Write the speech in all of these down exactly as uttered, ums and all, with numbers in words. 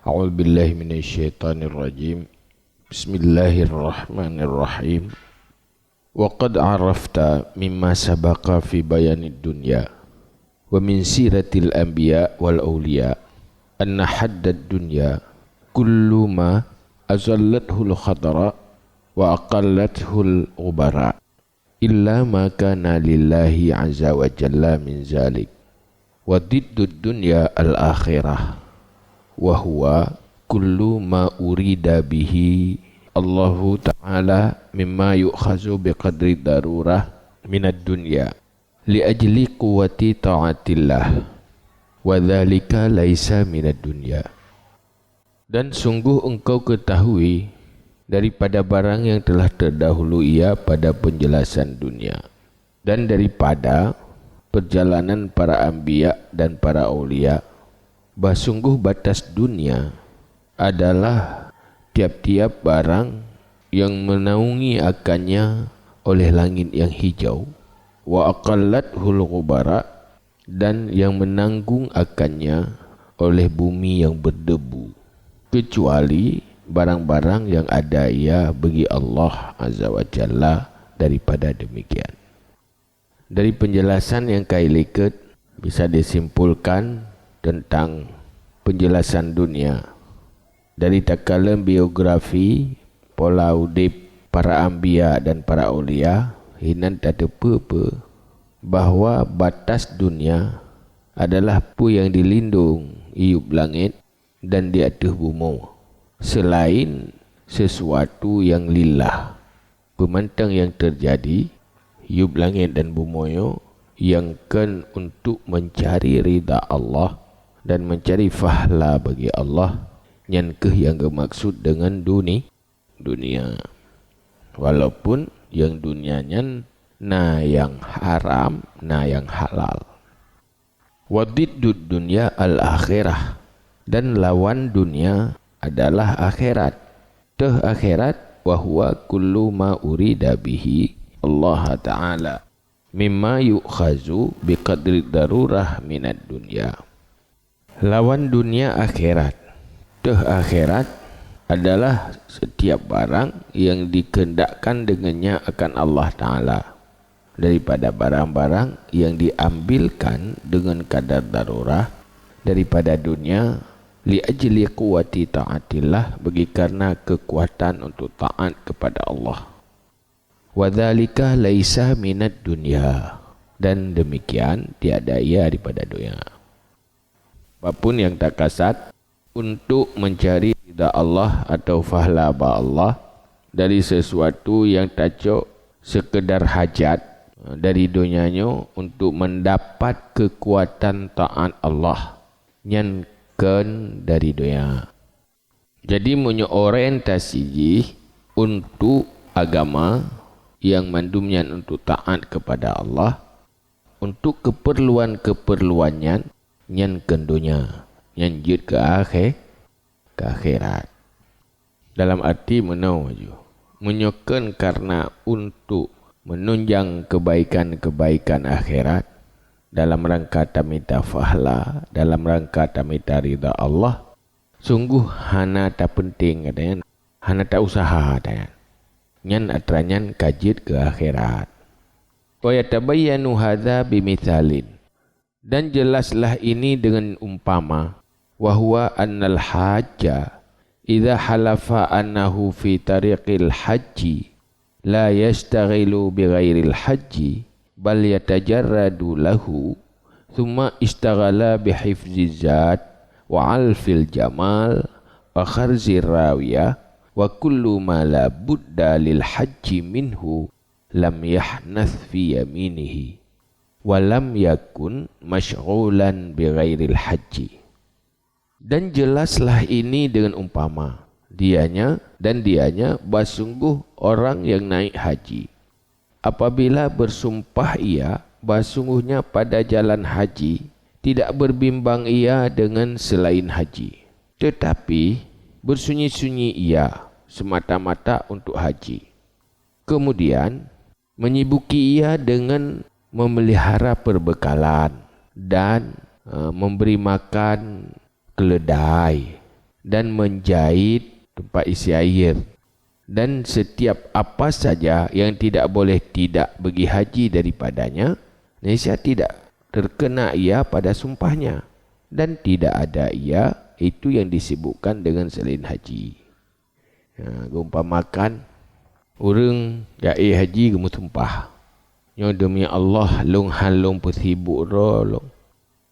A'udzubillahi minasyaitonirrajim. Bismillahirrahmanirrahim. Wa qad arafta mimma sabaqa fi bayanid dunya wa min siratil anbiya wal auliya anna haddad dunya kullu ma azhallathul khadara wa aqallathul ghubara, illa ma kana lillahi azza wa jalla min zalik. Wa diddud dunya al-akhirah, wa huwa kullu ma urida bihi Allahu ta'ala mimma yu'khazu biqadri darurah minad dunya li ajli quwwati ta'atillah, wa dzalika laisa minad dunya. Dan sungguh engkau ketahui daripada barang yang telah terdahulu ia pada penjelasan dunia, dan daripada perjalanan para anbiya dan para aulia, bah sungguh batas dunia adalah tiap-tiap barang yang menaungi akannya oleh langit yang hijau, wa aqallathul ghubara, dan yang menanggung akannya oleh bumi yang berdebu, kecuali barang-barang yang ada ia bagi Allah Azza wa Jalla daripada demikian. Dari penjelasan yang ka ilikot bisa disimpulkan tentang penjelasan dunia. Dari takalon biografi, pola udeb para anbiya dan para aulia, hinan tateupeue-peue bahwa batas dunia adalah peue nyang dilindong i yup langét dan di ateueh bumoe, seulaén sisuatu nyang lillah. Peumantong nyang teujadi, yup langét dan bumoe nyoe nyang kon untuk meuncari ridha Allah dan meuncari fahla bagi Allah, nyan kheueh nyang geumaksud deungon duni-, dunia. Walaupun nyang dunia nyan na nyang haram, na nyang halal. Wa diddud dunya al-akhirah, dan lawan dunia adalah akhirat. Teuh akhirat, wa huwa kullu ma urida bihi Allah Ta'ala mimma yu'khazu biqadri darurah minad dunya. Lawan dunia akhirat. Teuh akhirat adalah setiap barang yang dikehendakkan dengannya akan Allah Ta'ala daripada barang-barang yang diambilkan dengan kadar darurah daripada dunia li ajli quwwati ta'atillah, bagi karena kekuatan untuk taat kepada Allah. Wa dzalika laisa minad dunya, dan demikian tiada ia daripada dunia. Apapun yang takasat untuk mencari ridha Allah atau fahla ba Allah dari sesuatu yang tacok sekedar hajat dari dunia nyoe untuk mendapat kekuatan taat Allah, nyan kon dari dunia. Jadi, meunyoe orientasi jih untuk agama, nyang mandum nyan untuk taat kepada Allah, untuk keperluan-keperluan nyan, nyan kon donya, nyan jeuet keu akhé-, keu akhirat. Dalam arti meunoe ju, meunyoe kon karena untuk menunjang kebaikan-kebaikan akhirat, dalam rangka tamita fahla, dalam rangka tamita ridha Allah, sungguh hana tapeunteng gata nyan, hana tauseuha gata nyan. Nyan atra nyan ka jeuet keu akhirat. Wa yatabayyanu hadza bimithalin. Dan jelaslah ini dengan umpama, wa huwa annal hajja idza halafa annahu fi tariqil hajji la yashtaghilu bighairil hajji, bal yatajarradu lahu, thumma ishtaghala bihifziz zat wa alfil jamal wa kharzir rawiyah wa kullu ma la budda lil hajji minhu lam yahnath fi yaminihi, wa lam yakun masyghulan bighairil hajji. Dan jelaslah ini dengan umpama, dianya, dan dianya bah sungguh orang yang naik haji. Apabila bersumpah ia bah sungguhnya pada jalan haji, tidak berbimbang ia dengan selain haji, tetapi bersunyi-sunyi ia semata-mata untuk haji. Kemudian, menyibuki ia dengan memelihara perbekalan dan, eh, memberi makan keledai. dan menjahit tempat isi air, dan setiap apa saja yang tidak boleh tidak pergi haji daripadanya, niscaya tidak terkena ia pada sumpahnya, dan tidak ada ia itu yang disibukkan dengan selain haji. Ha, geumpamakan, ureuëng jak ék haji geumeusumpah, "Nyoe demi Allah, lôn hán lôn peusibuk droe lôn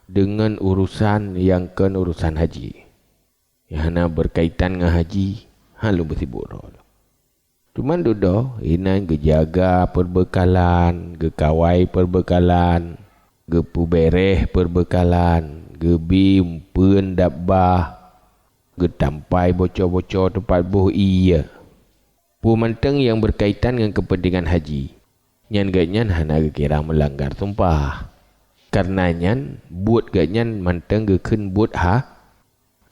deungon urusan nyang kon urusan haji." Nyang hana beurkaitan ngon haji, hán lôn peusibuk droe lôn. Cuman dudoe, inan geujaga peubeukalan, geukawai peubeukalan, geupeubeureh peubeukalan, geubi umpeuen dabbah, geutampai boco-boco teumpat boh ié. Peue mantong nyang beurkaitan ngon keupeuntengan haji, nyan gobnyan hana geukira meulanggar sumpah. Kareuna nyan, buet gobnyan mantong geukheun buet ha-,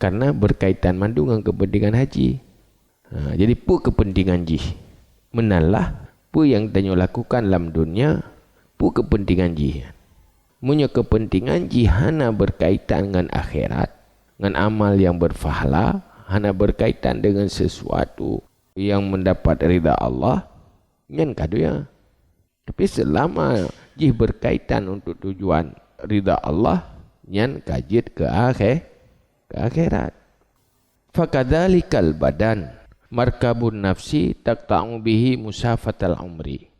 kareuna beurkaitan mandum ngon keupeuntengan haji. Ha, jadi peue keupeuntengan jih? Meunan lah, peue nyang tanyoe lakukan lam donya, peue keupeuntengan jih? Meunyoe keupeuntengan jih hana beurkaitan ngon akhirat, ngon amal nyang beurpahala, hana beurkaitan deungon sesuatu nyang mendapat ridha Allah, nyan ka donya. Tapi seulama jih beurkaitan untuk tujuan ridha Allah, nyan ka jeuet keu akhé-, keu akhirat. "Fakadzalikal badan, markabun nafsi taqta'u bihi musafatal umri.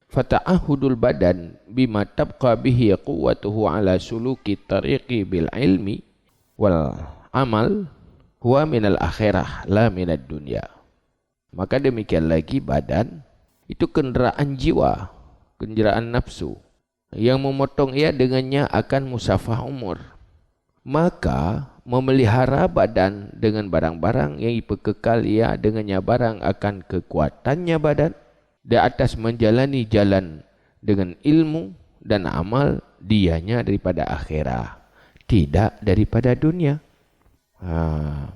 Fata'ahudul badan bima tabqa bihi quwwatuhu ala suluki tariqi bil ilmi wal amal, huwa minal akhirah la minad dunya." Maka demikian lagi badan, itu kenderaan jiwa, kenderaan nafsu, yang memotong ia dengannya akan musafah umur. Maka, memelihara badan dengan barang-barang yang dipeukekal ia dengannya barang akan kekuatannya badan, di atas menjalani jalan dengan ilmu dan amal, dianya daripada akhirat, tidak daripada dunia. Ha.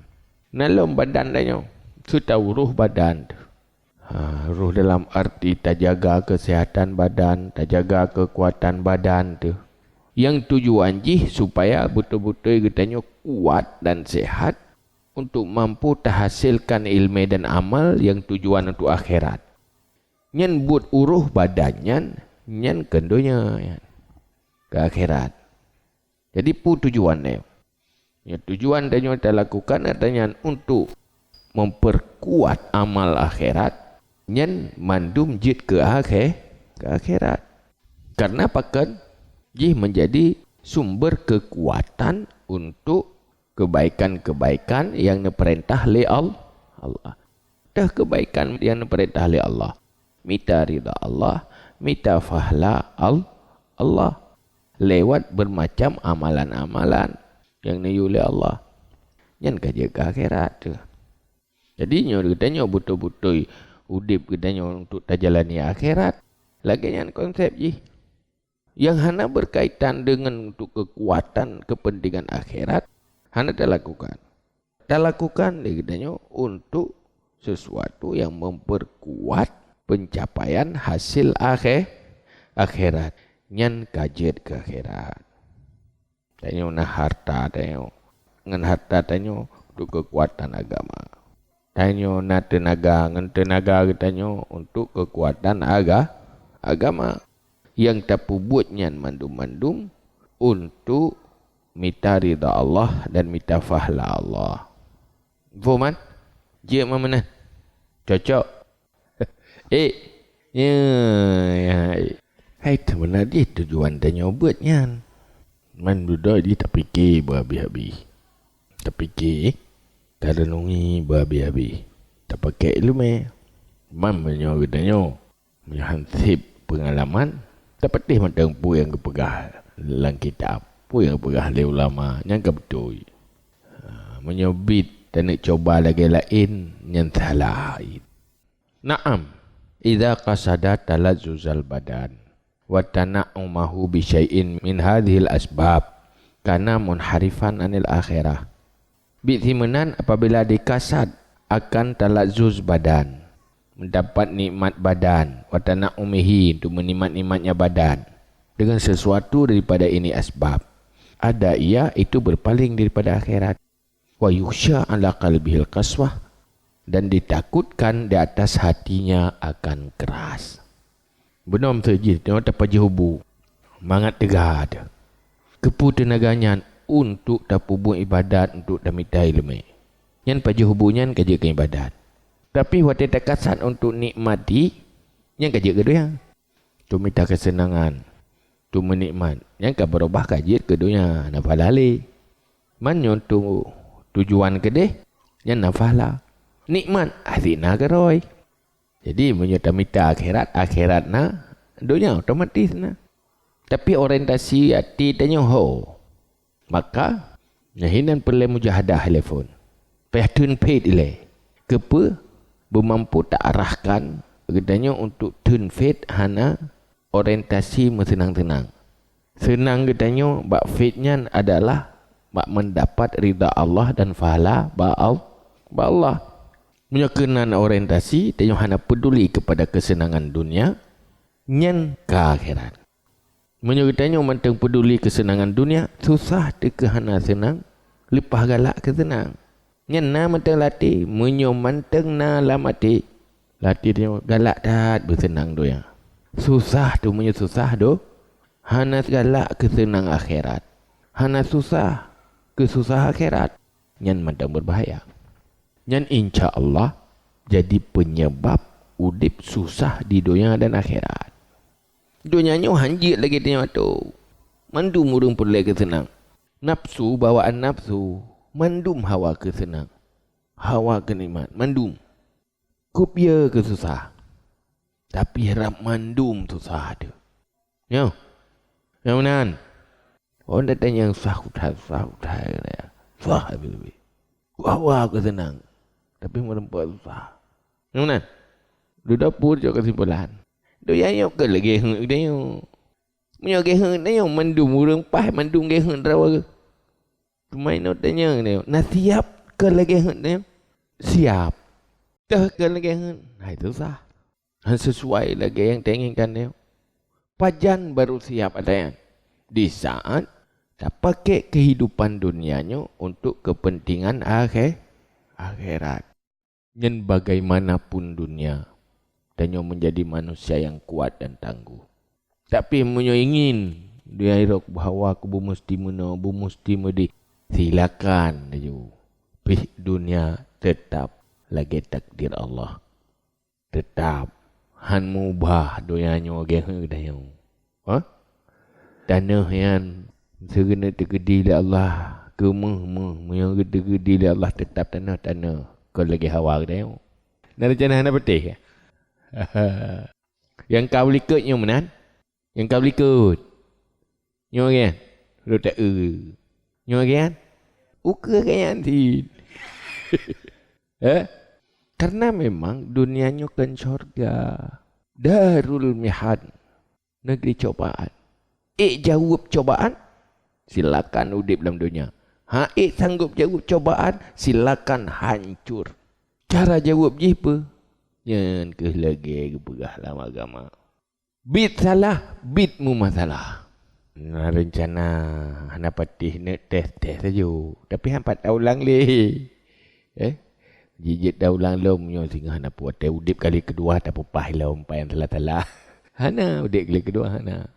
Na lom badan tanyoe, serta uroh badan teuh. Ha, uroh dalam arti tajaga keuseuhatan badan, tajaga keukuatan badan teuh. Nyang tujuan jih supaya beutôi-beutôi geutanyoe kuat dan seuhat untuk mampu tahasilkan ileumé dan amal nyang tujuan untuk akhirat. Nyan buet uroh badan nyan, nyan keu donya nyan, keu akhirat. Jadi, peue tujuan nyoe? Ya, tujuan tanyoe talakukan atra nyan untuk memperkuat amal akhirat, nyan mandum jeuet keu akhé-, keu akhirat. Karena pakon? Jih menjadi sumber kekuatan untuk kebaikan-kebaikan yang neupeurintah lé Al-, Allah. Teuh kebaikan yang neupeurintah lé Allah. Mita ridha Allah, mita fahla Al-, Allah. Lewat bermacam amalan-amalan nyang neuyue lé Allah. Nyan ka jeuet keu akhirat teuh. Jadi, nyoe geutanyoe beutôi-beutôi udeb geutanyoe untuk tajalani akhirat. Lagée nyan konsep jih. Nyang hana beurkaitan deungon untuk keukuatan keupeuntengan akhirat, hana talakukan. Talakukan lé geutanyoe untuk sesuatu nyang memperkuat pencapaian hasil akhé-, akhirat. Nyan ka jeuet keu akhirat. Tanyoe na harta tanyoe. Ngon harta tanyoe untuk keukuatan agama. Tanyoe na teunaga, ngon teunaga geutanyoe untuk keukuatan aga-, agama. Nyang tapeubuet nyan mandum-mandum untuk mita ridha Allah dan mita fahla Allah. Muphom kan? Jeuet meunan. Cocok. Eh, ya, ya, eh. Hai, teuma na jih tujuan tanyoe buet nyan. Man dudoe jih tapike beuhabéh-habéh. Tapike, tareunungi beuhabéh-habéh. Tapakek ileumé. Man meunyoe geutanyoe, meunyoe han seb peungalaman, tapatéh mantong peue nyang geupeugah lam kitab, peue nyang geupeugah lé ulama, nyan ka beutôi. Ha, meunyoe bit taneuk cuba lagée laén, nyan salah. Na'am, idza qasada talazzuzal badan wa tana'umahu bi syai'in min hadzihil asbab, kana munharifan anil akhirah. Bit simeunan apabila dikasad akan talazzuz badan, mendapat nikmat badan, wa tana'umihi, untuk menikmat-nikmatnya badan, dengan sesuatu daripada ini asbab, ada ia itu berpaling daripada akhirat. Wa yukhsya ala qalbihil qaswah, dan ditakutkan di atas hatinya akan keras. Bunoe meuseujid nyoe tapajoh bu, mangat teuga teuh. Keupeue teunaga nyan? Untuk tapeubuet iébadat, untuk tamita iéleumé. Nyan pajoh bu nyan ka jeuet keu iébadat. Tapi watée takasat untuk nikmati, nyan ka jeuet keu donya. Untuk mita keuseunangan, untuk meunikmat, nyan ka beurubah ka jeuet keu donya, hana pahala lé. Man nyoe tu tujuan keudeh, nyan na pahala. Nikmat, akhé na keurôi. Jadi, meunyoe tamita akhirat, akhirat na, donya otomatis na. Tapi orientasi até tanyoe ho. Maka, nyan hinan peureulée mujahadah ilée phon. Payah theun phét ilée. Keupeue? Beumampu taarahkan geutanyoe untuk theun phét hana orientasi meuseunang-seunang. Seunang geutanyoe bak phét nyan adalah bak mendapat ridha Allah dan pahala bak Al-, bak Allah. Meunyoe keunan orientasi, tanyoe hana peuduli kepada keuseunangan dunia, nyan ka akhirat. Meunyoe geutanyoe mantong peuduli keuseunangan dunia, susah teuh keu hana seunang, leupah galak keu seunang. Nyan na mantong lam até, meunyoe mantong na lam até, lam até tanyoe galak that beuseunang donya. Susah teuh meunyoe susah do, hana galak keu seunang akhirat. Hana susah keu susah akhirat, nyan mantong beubahaya. Nyan insya Allah jadi peunyeubab udeb susah di donya dan akhirat. Donya nyoe han jeuet lagée tanyoe atô. Mandum ureuëng peureulée keu seunang. Nafsu, bawaan nafsu, mandum hawa keu seunang. Hawa keu nikmat, mandum. Kupieu keu susah. Tapi rab mandum susah teuh. Nyoe. Nyang meunan. Oh, datang nyang susah kuthai, susah kuthai. Susah habéh-habéh. Hawa keu seunang. Tapi meureumpok susah. Nyang meunan. Dudoe pur cok keusimpulan. Donya nyoe kon lagée heuet geutanyoe. Meunyoe lagée heuet geutanyoe, mandum ureuëng paih, mandum lagée heuet droe. Teuma inoe tanyoe nyoe, na siab kon lagée heuet nyoe? Siab. Teuh kon lagée heuet? Hai susah. Han sesuai lagée nyang tainginkan nyoe. Pajan baru siab ata nyan? Di saat tapakék keuhidupan dunia nyoe untuk keupeuntengan akhé-, akhirat. Nyan bagaimanapun dunia, tanyoe meunjadi manusia nyang kuat dan tangguh. Tapi meunyoe ingin dunia irok bahwa keubeumusti meunoe, beumusti meudeh, silakan laju. Pih dunia teutap lagée takdir Allah. Teutap han meubah donya nyoe lagée heuet tanyoe. Hah? Tanoh nyan sigoe teukeudi lé Allah keu méuh-méuh, meunyoe geuteukeudi lé Allah teutap tanoh, tanoh kon lagée hawa geutanyoe. Na reuncana hana patéh? Nyang ka u likot nyoe meunan? Nyang ka u likot? Nyoe kan? Rot ta-eu. Nyoe kan? Ukeue kan nyan cit. Eh? Karena memang dunia nyoe kon syurga. Darul Mihan. Negeri cobaan. Ék jaweueb cobaan? Silakan udeb lam donya. Hana ék sanggob jaweueb cobaan? Silakan hancur. Cara jaweueb jih peue? Nyan kheueh lagée geupeugah lam agama. Bit salah, bit meumasalah. Na reuncana hana patéh neuk tes-tes sajoe, tapi han pat taulang lé. Eh? Jijeuet taulang lom nyoe singoh hana peue, watée udeb kali keudua tapeupah lom pajan salah-salah. Hana udeb kali keudua, hana.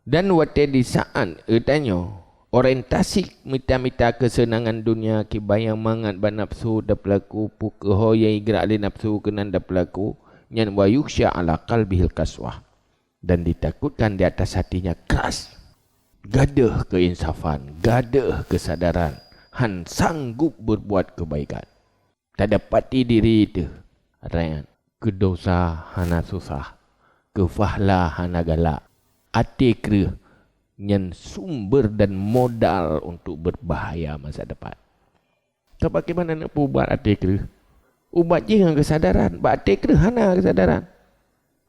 Dan watée di saát geutanyoe orientasi mita-mita keuseunangan dunia kiban nyang mangat bak nafsu tapeulaku, peue keuh ho nyang jigrak lé nafsu keunan tapeulaku, nyan wa yukhsya ala qalbihil qaswah, dan ditakutkan di atas hatinya keras, gadeuh keuinsafan, gadeuh keusadaran, han sanggob beurbuat keubaikan. Tadapati diri teuh, rakyat, keu dosa hana susah, keu pahala hana galak. Até kreueh nyan sumber dan modal untuk beubahaya masa depan. Sabab kiban aneuk peuubat até kreueh? Ubat jih ngon keusadaran, bak até kreueh hana keusadaran.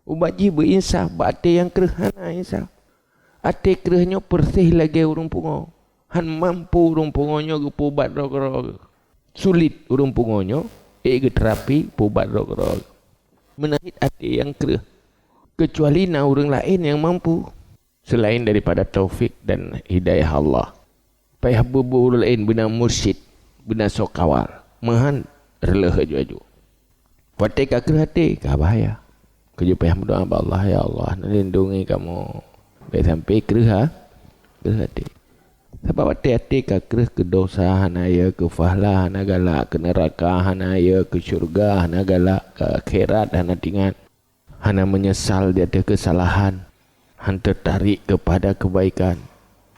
Ubat jih beuinsaf, bak até nyang kreueh hana insaf. Até kreueh nyoe peureséh lagée ureuëng pungo. Han mampu ureuëng pungo nyoe geupeuubat droe keudroe. Sulit ureuëng pungo nyoe ék geuterapi peuubat droe keudroe. Meunan cit até nyang kreueh, keucuali na ureuëng laén nyang mampu. Selain daripada taufik dan hidayah Allah, payah beubuet ureuëng laén beuna mursyid, beuna soe kawal, meuhan reuloh aju-aju. Watée ka kreueh até, ka bahaya. Keujeuet payah meudoá bak Allah, "Ya Allah, neulindungi kamoe bèk sampoe kreueh ha-, kreueh até." Sabab watée até ka kreueh keu dosa hana yö, keu fahla hana galak, keu neuraka hana yö, keu syeuruga hana galak, keu akhirat hana teuingat, hana meunyeusal di ateueh keusalahan, han teutarek keupada keubaikan,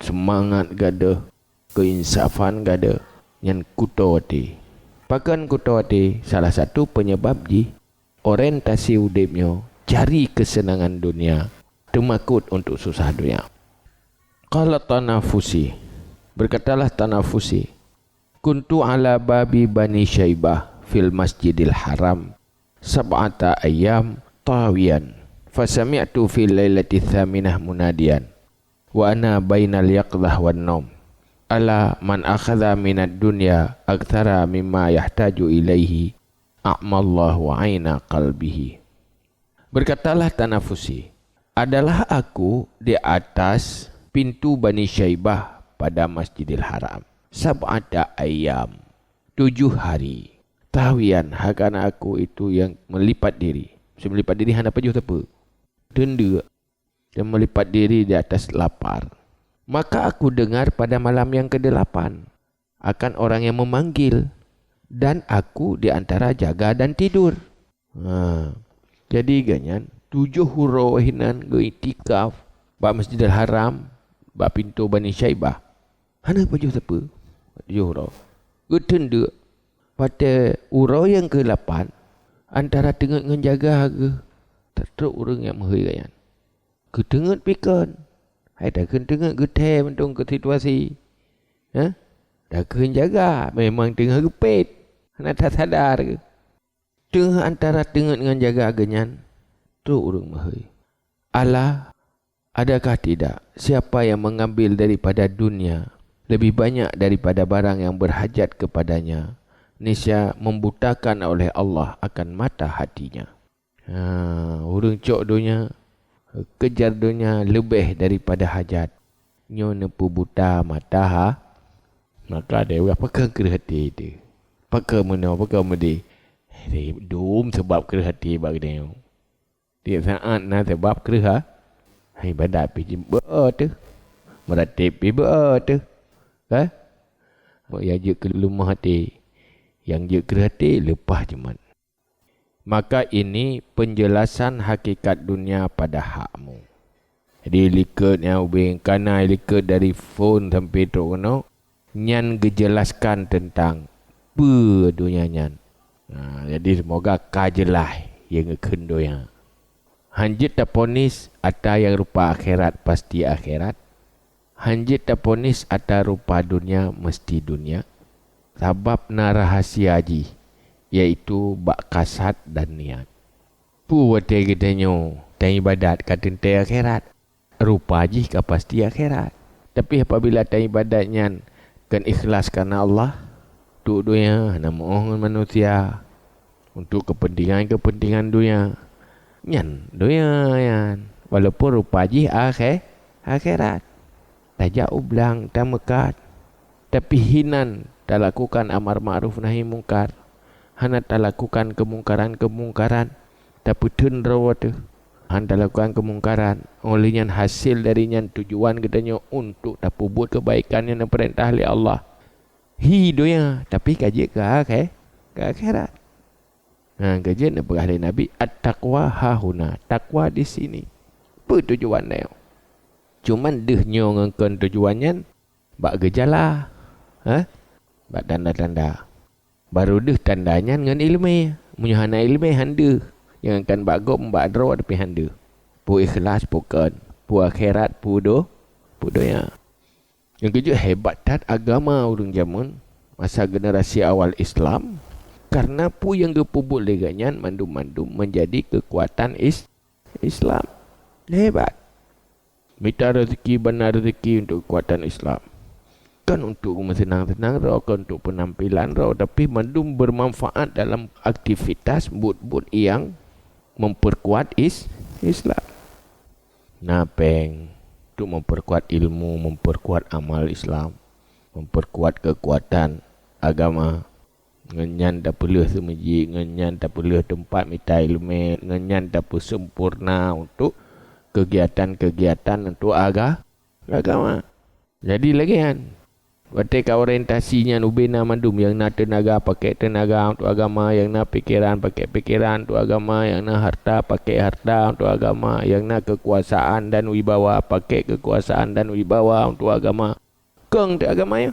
seumangat gadôh, keuinsafan gadôh, nyan kuto até. Pakon kuto até? Salah satu peunyebab jih orientasi udeb nyoe cari keuseunangan donya, teumakot untuk susah donya. Qala Tanafusi, berkatalah Tanafusi, "Kuntu ala babi Bani Syaibah fil Masjidil Haram sab'ata ayyam tawiyan, fasami'tu fil lailati tsaminah munadiyan, wa ana bainal yaqzah wan naum, ala man akhadha minad dunya aktsara mimma yahtaju ilaihi, a'mallahu aina qalbihi." Berkatalah Tanafusi, "Adalah aku di atas pintu Bani Syaibah pada Masjidil Haram, sab'ata ayyam, tujuh hari, tawiyan, hana aku itu yang melipat diri." Maksud melipat diri hana pajoh teupeu. Teundeuk dan melipat diri di atas lapar. Maka aku dengar pada malam yang kedelapan akan orang yang memanggil, dan aku di antara jaga dan tidur. Ha. Jadi gobnyan tujoh uroe hinan geuiktikaf bak Masjidil Haram, bak pintoe Bani Syaibah. Hana pajoh sapeue. Tujoh uroe. Geuteundeuk, watée uroe nyang keulapan, antara teungeut ngon jaga geuh, trok ureuëng nyang meuhôi gobnyan. Geuteungeut pih kon. Hai takheun teungeut, geuthèe mantong keu situasi. Hah? Takheun jaga, memang teungoh geupet. Hana tasadar geuh. Teungoh antara teungeut ngon jaga geuh nyan, trok ureuëng meuhôi. "Ala, adakah tidak siapa yang mengambil daripada dunia lebih banyak daripada barang yang berhajat kepadanya, niscaya membutakan oleh Allah akan mata hatinya." Ha, ureuëng cok donya, keujar donya leubeh daripada hajat, nyoe neupeubuta mata ha-, maka dewa pakon kreueh até teuh. Pakon meunoe, pakon meudeh. Dum sabab kreueh até bak geutanyoe. Tiep saát na sabab kreueh ha-, ibadat pih beu teuh. Meuratéb pih beu teuh. Kan? Nyang jeuet keu leumah até, nyang jeuet kreueh até leupah jimat. Maka ini penjelasan hakikat dunia pada hakmu. Jadi, likot nyang ubeng kana likot dari phon sampai trok keunoe, nyan geujeulaskan teuntang peue donya nyan. Nah, jadi, seumoga ka jeulaih nyang geukheun donya. Han jeuet taponis ata nyang rupa akhirat pasti akhirat. Han jeuet taponis ata rupa dunia meusti dunia, sabab na rahsia jih, yaitu bak kasad dan niat. Peue watée geutanyoe taibadat ka teuntée akhirat, rupa jih ka pasti akhirat. Tapi apabila taibadat nyan kon ikhlas kareuna Allah, untuk donya hana meuoh ngon manusia, untuk keupeuntengan-keupeuntengan donya, nyan donya nyan, walaupun rupa jih akhé-, akhirat. Tajak u blang, tameukat, tapi hinan talakukan amar ma'ruf nahi mungkar, hana talakukan keumungkaran-keumungkaran, tapeutheun droe teuh, hana talakukan keumungkaran. Óh lheueh nyan, hasé dari nyan tujuan geutanyoe untuk tapeubuet keubaikan nyang neupeurintah lé Allah. Hi donya, tapi ka jeuet keu akhé-, keu akhirat. Ha, ka jeuet neupeugah lé Nabi, "At-taqwa hahuna," takwa di sini. Peue tujuan nyoe? Cuman deuh nyoe ngon kon tujuan nyan bak geujala, ha? Bak tanda-tanda. Barô deuh tanda nyan ngon iéleumé. Meunyoe hana iéleumé, han deuh. Jangankan bak gob, bak droe pih han deuh. Peue ikhlas, peue kon, peue akhirat, peue do-, peue donya. Nyang keujeuet, hebat that agama ureuëng jameun masa generasi awal Islam, kareuna peue nyang geupeubuet lé gobnyan mandum-mandum meunjadi keukuatan is-, Islam. Hebat. Mita rezeki, bana rezeki untuk keukuatan Islam. Kon untuk meuseunang-seunang droe, kon untuk peunampilan droe, tapi mandum beumanfaat dalam aktivitas buet-buet nyang memperkuat is-, Islam. Na péng untuk memperkuat ilmu, memperkuat amal Islam, memperkuat keukuatan agama. Ngon nyan tapeulheueh seumeujid, ngon nyan tapeulheueh teumpat mita ileumèe, ngon nyan tapeuseumpurna untuk keugiatan-keugiatan untuk aga-, agama. Jadi lagèe nyan. Watèe ka orientasi nyan ubé na mandum, nyang na teunaga, pakèk teunaga untuk agama, nyang na pikeran, pakèk pikeran untuk agama, nyang na harta, pakèk harta untuk agama, nyang na keukuasaan dan wibawa, pakèk keukuasaan dan wibawa untuk agama. Kong teuh agama nyan.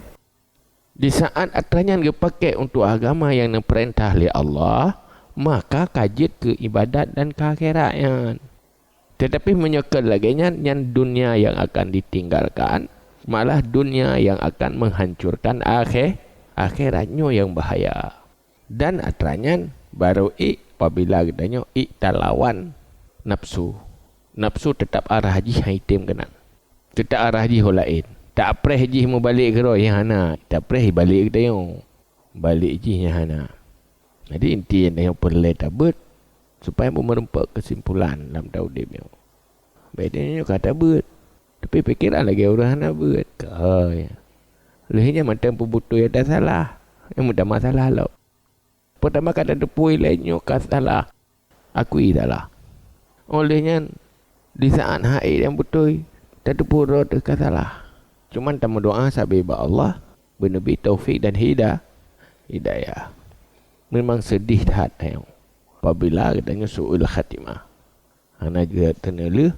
Di saat atra nyan geupakèk untuk agama nyang neupeurintah lé Allah, maka ka jeuet keu ibadat dan keu akhirat nyan. Teutapi meunyoe kon lagèe nyan, nyan dunia nyang akan ditinggalkan, malah dunia nyang akan menghancurkan akhé-, akhirat nyoe nyang bahaya. Dan atra nyan barô ék apabila geutanyoe ék talawan nafsu. Nafsu teutap arah jih han item keunan. Teutap arah jih ho laén. Tapreh jih meubalek keudroe, nyang hana. Tapreh ibalek geutanyoe. Balek jih nyang hana. Jadi inti nyang tanyoe peureulèe tabeuet supaya meurumpok keusimpulan lam taudeb nyoe. Bèk tanyoe ka tabeuet, tapi pikeran lagèe ureueng hana beuet. Kai. Lheueh nyan mantong peubeutôi atra salah. Nyang meutamah salah lom. Peurtama ka tateupeue lé nyoe ka salah. Akui salah. Óh lheueh nyan, di saat hak nyang beutôi, tateupeue droe teuh ka salah. Cuman tameudoá sabe bak Allah, beuneubri taufik dan hida-, hidayah. Memang seudeh that tanyoe apabila geutanyoe su'ul khatimah. Hana jeuet teuneulheueh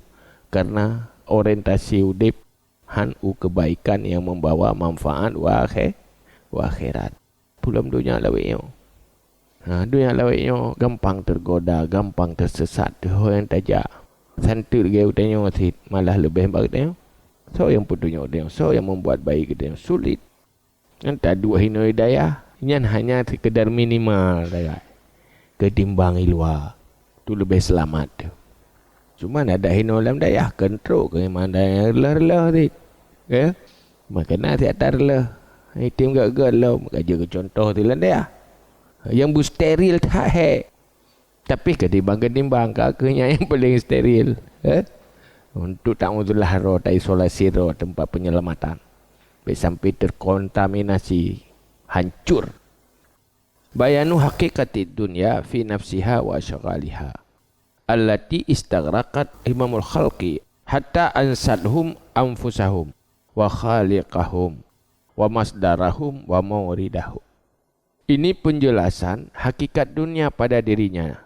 kareuna orientasi udeb han u keubaikan nyang meubawa manfaat u akhé-, u akhirat. Peue lom donya lawét nyoe. Ha, donya lawét nyoe gampang teugoda, gampang teusesat teuh ho nyang tajak. Santeut lagèe geutanyoe cit malah leubeh bak geutanyoe. Soe nyang peutunyok geutanyoe? Soe nyang meubuet baik geutanyoe? Sulit. Nyan taduek hinoe dayah, nyan hanya seukeudar minimal sagai. Keutimbang i luwa, tu leubeh seulamat teuh. Cuma adak hinoe lam dayah, keu trok keu iman dayah reuloh-reuloh cit. Ya? Maka na siat tareuloh, item gèt-gèt lom, ka jeuet keu cuntoh di lam dayah. Nyang beusteril that hék. Tapi keutimbang-keutimbang, ka kheueh nyan nyang paleng steril, eh? Untuk tauzlah droe, taisolasi droe teumpat peunyeulamatkan. Bèk sampai teukontaminasi, hancur. Bayanu haqiqatid dunya fi nafsiha wa asyghaliha, allati istaghraqat himamul khalqi, hatta ansathum anfusahum, wa khaliqahum, wa masdarahum, wa mauridahum. Ini penjelasan hakikat dunia pada dirinya,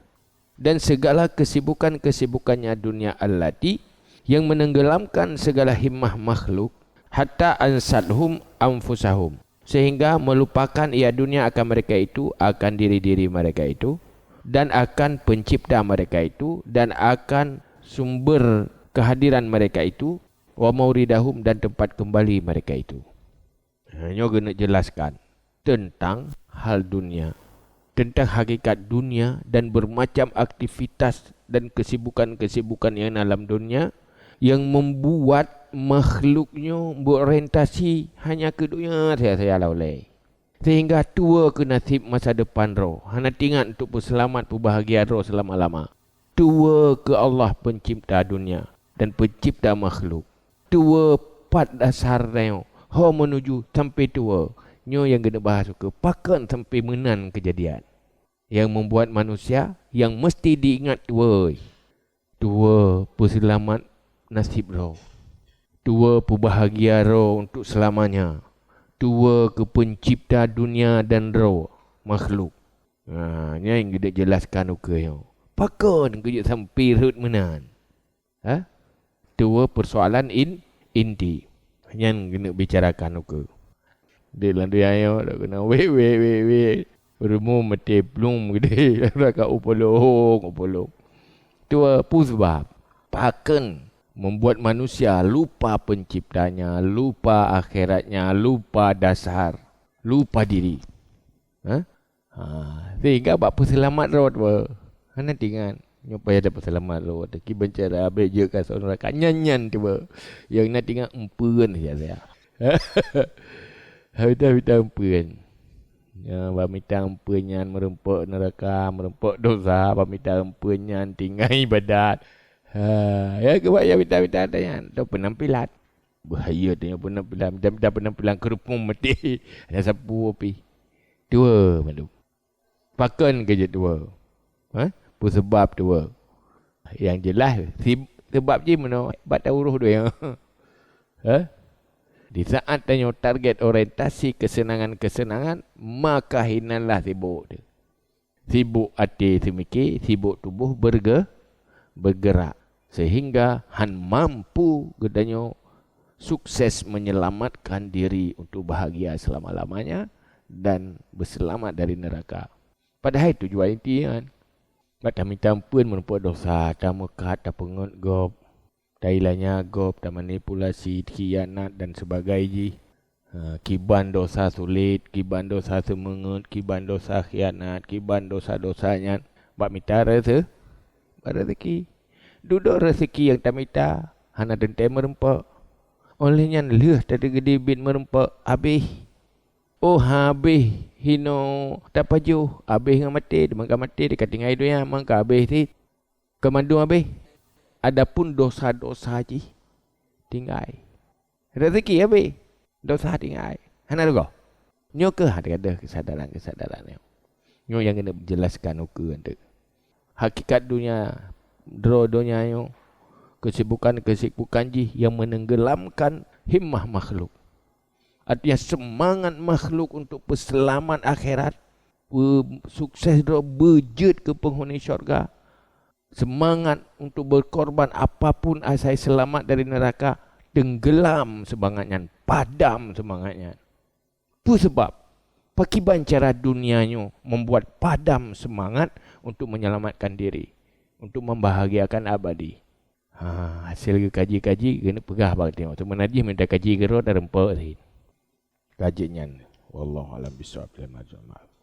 dan segala kesibukan-kesibukannya dunia allati yang menenggelamkan segala himmah makhluk, hatta ansathum anfusahum, sehingga melupakan ia dunia akan mereka itu, akan diri-diri mereka itu, dan akan pencipta mereka itu, dan akan sumber kehadiran mereka itu, wa mauridahum, dan tempat kembali mereka itu. Ha, nyoe geuneuk jelaskan teuntang hal dunia, teuntang hakikat dunia dan bermacam aktivitas dan kesibukan-kesibukan yang dalam dunia yang membuat makhluk nyoe berorientasi hanya ke dunia saja, saja lah ulèe. Sehingga tuwoe keu naseb masa depan droe, hana teuingat untuk peuseulamat peubahagia droe seulama-lama. Tuwoe keu Allah pencipta dunia dan pencipta makhluk. Tuwoe pat dasar nyoe, ho meunuju sampai tuwoe. Nyoe nyang geuneuk bahas ukeue pakon sampai meunan keujadian. Nyang membuat manusia yang mesti diingat tuwoe. Tuwoe peuseulamat naseb droe. Tuwoe peubahagia droe untuk seulamanya. Tuwoe keu pencipta dunia dan droe makhluk. Ha, nyan geuneuk jelaskan ukeue nyoe. Pakon keu jeuet sampai rhot meunan? Ha? Tuwoe peusoalan in-, inti. Nyan geuneuk bicarakan ukeue. Di lam dunia nyoe dak keunoe weh, weh, weh, weh. Rumoh meuté plueng geude, raka upolong, upolong. Tuwoe peue sabab? Pakon membuat manusia lupa penciptanya, lupa akhiratnya, lupa dasar, lupa diri. Ha? Ha, sehingga bak peuseulamat droe tuwoe. Hana teuingat. Nyoe payah tapeuseulamat droe. Teukiban cara abéh jeuet ka soe neuraka. Nyan-nyan tuwoe. Nyang na teuingat eumpeuen saja. Hana mita eumpeuen. Ya, bak mita eumpeuen nyan meurumpok neuraka, meurumpok dosa, bak mita eumpeuen nyan tinggai ibadat. Ha, ya, keubah ya mita-mita nyan. Tu peunampilan. Bahaya tanyoe peunampilan, mita-mita peunampilan keureupung meuté. Hana sapeue pih. Tuwoe mandum. Pakon keu jeuet tuwoe? Ha? Peue seubab tuwoe? Nyang jeulaih, si-, seubab jih meunoe, bak taurôh donya. Ha? Di saat tanyoe target orientasi keuseunangan-keuseunangan, maka hinanlah sibuk teuh. Sibuk até seumike, sibuk tuboh berge-, bergerak, sehingga han mampu geutanyoe sukses menyelamatkan diri untuk bahagia selama-lamanya dan berselamat dari neraka. Padahai tujuan inti nyan, bak tamita ampeuen meureumpok dosa, tameukat, tapeungeut gob, tailanya gob, tamanipulasi, khianat dan sebagainya. Ha, kiban dosa sulet, kiban dosa seumeungeut, kiban dosa khianat, kiban dosa-dosa nyan bak mita reuse-, bak rezeki. Dudoe rezeki nyang tamita hana teuntée meureumpok. Óh lheueh nyan lheueh tateugeude biet meureumpok, habéh. Oh, habéh hinoe tapajoh, habéh ngon maté, teuma ka maté, ka tinggai donya, mang ka habéh cit. Keumandum habéh. Adapun dosa-dosa jih tinggai. Rezeki habéh, dosa tinggai. Hana rugoe. Nyoe keuh hana gadôh keusadaran-keusadaran nyoe. Nyoe nyang keuneuk jeulaskan ukeue anteuk. Hakikat donya, droe donya nyoe, keusibukan-keusibukan jih nyang meunenggelamkan himmah makhluk. Artinya, seumangat makhluk untuk peuseulamat akhirat, peu-, sukses droe beujeuet keu peunghuni syurga. Seumangat untuk beukorban apapun asai seulamat dari neuraka, teunggelam seumangat nyan, padam seumangat nyan. Peue seubab? Pakriban cara dunia nyoe membuat padam seumangat untuk menyelamatkan diri, untuk membahagiakan abadi. Ha, hasé geukaji-kaji, keuneuk peugah bak tanyoe. Teuma najih mita kaji keudroe tarumpok cit. Ka jeuet nyan. Wallahu a'lam bishawab.